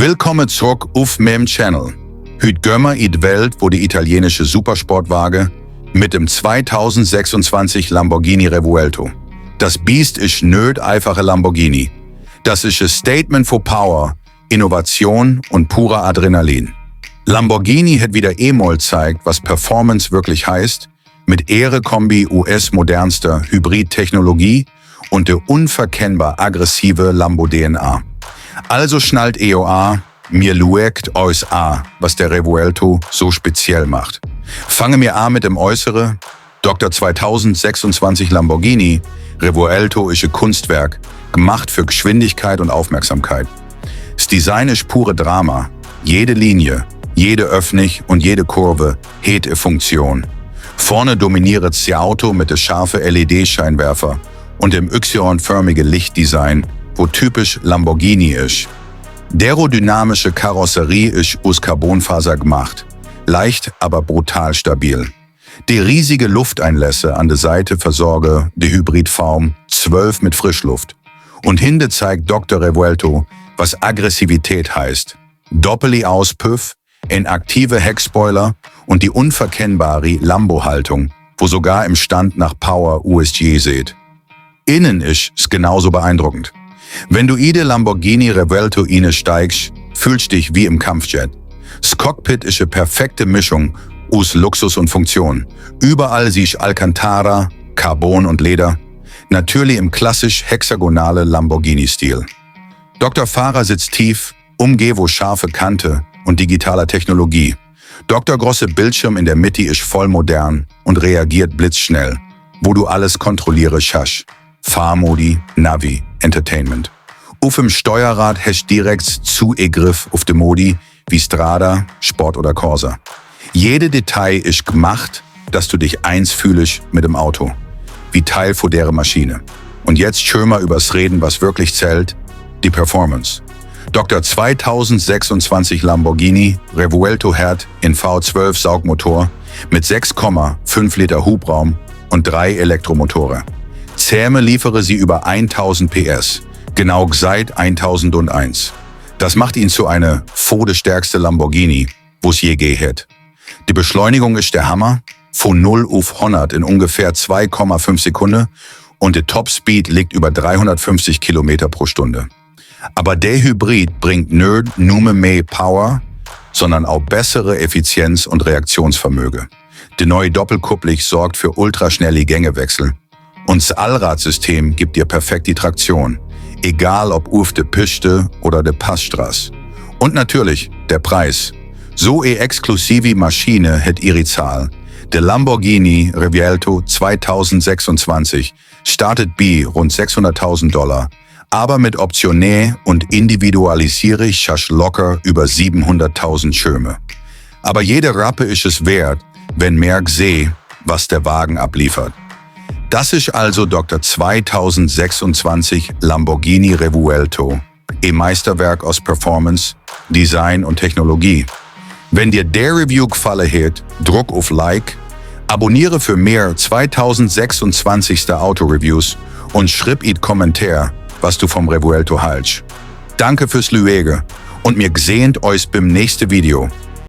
Willkommen zurück auf meinem Channel. Heute gehen wir in die Welt, wo die italienische Supersportwagen mit dem 2026 Lamborghini Revuelto. Das Biest ist nicht einfache Lamborghini. Das ist ein Statement für Power, Innovation und purer Adrenalin. Lamborghini hat wieder einmal gezeigt, was Performance wirklich heißt, mit Ehre-Kombi US-modernster Hybrid-Technologie und der unverkennbar aggressive Lambo-DNA. Also schnallt EOA, mir luegt euch an, was der Revuelto so speziell macht. Fange mir an mit dem Äußere. Dr. 2026 Lamborghini Revuelto ist ein Kunstwerk, gemacht für Geschwindigkeit und Aufmerksamkeit. Das Design ist pure Drama. Jede Linie, jede Öffnung und jede Kurve hat eine Funktion. Vorne dominiert das Auto mit dem scharfen LED-Scheinwerfer und dem Y-förmigen Lichtdesign, wo typisch Lamborghini ist. Der aerodynamische Karosserie ist aus Carbonfaser gemacht, leicht, aber brutal stabil. Die riesige Lufteinlässe an der Seite versorge die Hybridform 12 mit Frischluft. Und hinten zeigt Dr. Revuelto, was Aggressivität heißt. Doppeli Auspüff, ein aktive Heckspoiler und die unverkennbare Lambo-Haltung, wo sogar im Stand nach Power USG seht. Innen ist es genauso beeindruckend. Wenn du in den Lamborghini Revuelto steigst, fühlst dich wie im Kampfjet. Das Cockpit ist eine perfekte Mischung aus Luxus und Funktion. Überall siehst Alcantara, Carbon und Leder. Natürlich im klassisch hexagonale Lamborghini-Stil. Dr. Fahrer sitzt tief, umgeben scharfe Kante und digitaler Technologie. Dr. große Bildschirm in der Mitte ist voll modern und reagiert blitzschnell, wo du alles kontrollierst hast. Fahrmodi, Navi, Entertainment. Auf dem Steuerrad hast direkt Zugriff auf die Modi wie Strada, Sport oder Corsa. Jede Detail ist gemacht, dass du dich eins fühlst mit dem Auto, wie Teil von der Maschine. Und jetzt schön mal übers Reden, was wirklich zählt, die Performance. Dr. 2026 Lamborghini Revuelto hat in V12 Saugmotor mit 6,5 Liter Hubraum und 3 Elektromotoren. Zähme liefere sie über 1000 PS, genau seit 1001. Das macht ihn zu einer stärkste Lamborghini, wo es je geht. Die Beschleunigung ist der Hammer, von 0 auf 100 in ungefähr 2,5 Sekunden und der Topspeed liegt über 350 Kilometer pro Stunde. Aber der Hybrid bringt nicht nur mehr Power, sondern auch bessere Effizienz und Reaktionsvermögen. Die neue Doppelkupplung sorgt für ultraschnelle Gängewechsel. Und das Allradsystem gibt dir perfekt die Traktion, egal ob auf der Piste oder der Passstraße. Und natürlich der Preis. So exklusive Maschine hat ihre Zahl. Der Lamborghini Revuelto 2026 startet bei rund $600.000, aber mit Optionär und individualisiere schasch locker über 700.000 Schirme. Aber jede Rappe ist es wert, wenn Merck sehe, was der Wagen abliefert. Das ist also Dr. 2026 Lamborghini Revuelto, ein Meisterwerk aus Performance, Design und Technologie. Wenn dir der Review gefallen hat, druck auf Like, abonniere für mehr 2026. Autoreviews und schreib in Kommentar, was du vom Revuelto hältst. Danke fürs Luege und mir gesehnt euch beim nächsten Video.